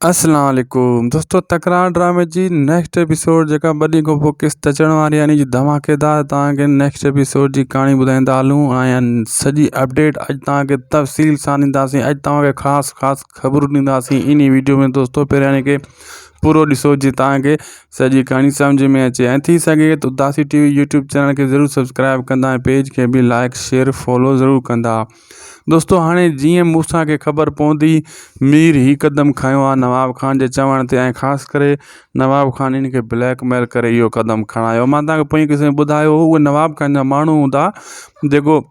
اسلام عليڪم دوستو تڪرار ڊرامي جي نيڪسٽ ايپيسوڊ جيڪا ٻه ڏينهن کان پوء قسط اچڻ واري آهي ان جي ڌماڪيدار توهان کي نيڪسٽ ايپيسوڊ جي ڪهاڻي ٻڌائيندا هلون ۽ سڄي اپڊيٽ اڄ توهان کي تفصيل سان ڏينداسين اڄ توهان کي خاص خاص خبرون ڏينداسين ان ويڊيو ۾ دوستو پهريان کي پورو ڏسو جي توهان کي سڄي ڪهاڻي سمجھ ۾ اچي ۽ ٿي سگهي ته اداسي ٽي وي يوٽيوب چينل کي ضرور سبسڪرائب ڪندا ۽ پيج کي به لائڪ شيئر فالو ضرور ڪندا دوستو هاڻي جيئن موسيٰ کي خبر پوندي مير هي قدم کنيو آهي نواب خان جي چوڻ تي ۽ خاص ڪري نواب خان ان کي بليڪ ميل ڪري اهو قدم کڻايو مان توهان کي پوئين قسط ۾ ٻڌايو هو اهي نواب خان جا ماڻهو هوندا جيڪو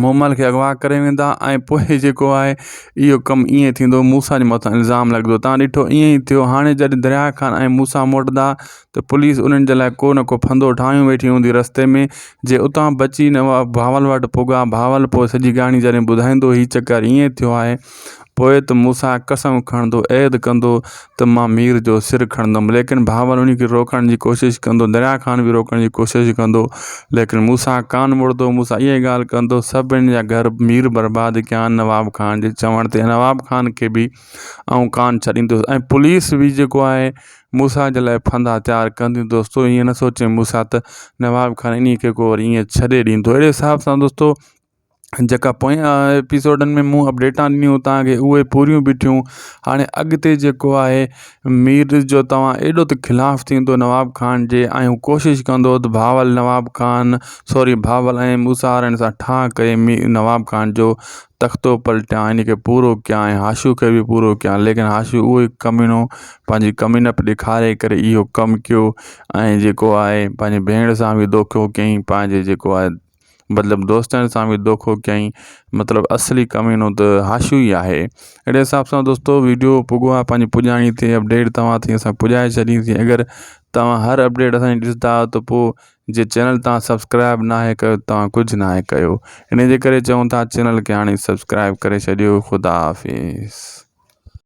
مومل کي اغوا ڪري ويندا ۽ پوء جيڪو آهي اهو ڪم ائين ٿيندو موسيٰ جي مٿان الزام لڳندو توهان ڏٺو ائين ئي ٿيو هاڻي جڏهن دريا خان ۽ موسيٰ موٽندا ته پوليس انهن جي لاء ڪو نه ڪو ڦندو ٺاهيون ويٺي هوندي رستي ۾ جي اتان بچي نه بهاول وٽ پڳا بهاول پوء سڄي ڪهاڻي جڏهن ٻڌائيندو هي چڪر ائين ٿيو آهي پوء ته موسيٰ قسم کڻندو عهد ڪندو ته مان مير جو سر کڻندم ليڪن بهاول ان کي روڪڻ جي ڪوشش ڪندو دريا خان به روڪڻ جي ڪوشش ڪندو ليڪن موسيٰ ڪانه مڙندو موسيٰ اها ڳالهه ڪندو سڀني جا گهر مير برباد ڪيا نواب خان جي چوڻ تي نواب خان کي به آئون ڪانه ڇڏيندس ۽ پوليس به جيڪو آهي موسيٰ جي لاء ڦندا تيار ڪنديون دوستو ائين نه سوچي موسيٰ ته نواب خان انهي کي ڪو وري ائين ڇڏي ڏيندو اهڙي حساب سان دوستو جيڪا پوئين ايپيسوڊن ۾ مون اپڊيٽان ڏنيون توهان کي اهي پوريون به ٿيون هاڻي اڳتي جيڪو آهي مير جو توهان ايڏو ته خلاف ٿيندو نواب خان جي ۽ هو ڪوشش ڪندو ته بهاول نواب خان سوري بهاول ۽ موسيٰ وارن سان ٺاهه ڪري نواب خان جو تختو پلٽيان ان کي پورو ڪيان ۽ هاشو کي به پورو ڪيان ليڪن هاشو اهو ئي ڪميڻو پنهنجي ڪميڻپ ڏيکاري ڪري اهو ڪم ڪيو ۽ جيڪو آهي پنهنجي ڀيڻ سان به دوکو ڪيائين پنهنجي جيڪو آهي مطلب دوستن سان به دوکو ڪيائين مطلب اصلي ڪميڻو ته هاشو ئي آهي اهڙي حساب سان دوستو ويڊيو پڳو آهي پنهنجي پڄاڻي تي اپڊيٽ توهان تائين اسان پڄائي ڇڏيندي اگر توهان هر اپڊيٽ اسان جي ڏسندا ته پوء جي چينل تان سبسڪرائب ناهي ڪيو توهان ڪجهه ناهي ڪيو ان جي ڪري چئون ٿا چينل کي هاڻي سبسڪرائب ڪري ڇڏيو خدا حافظ.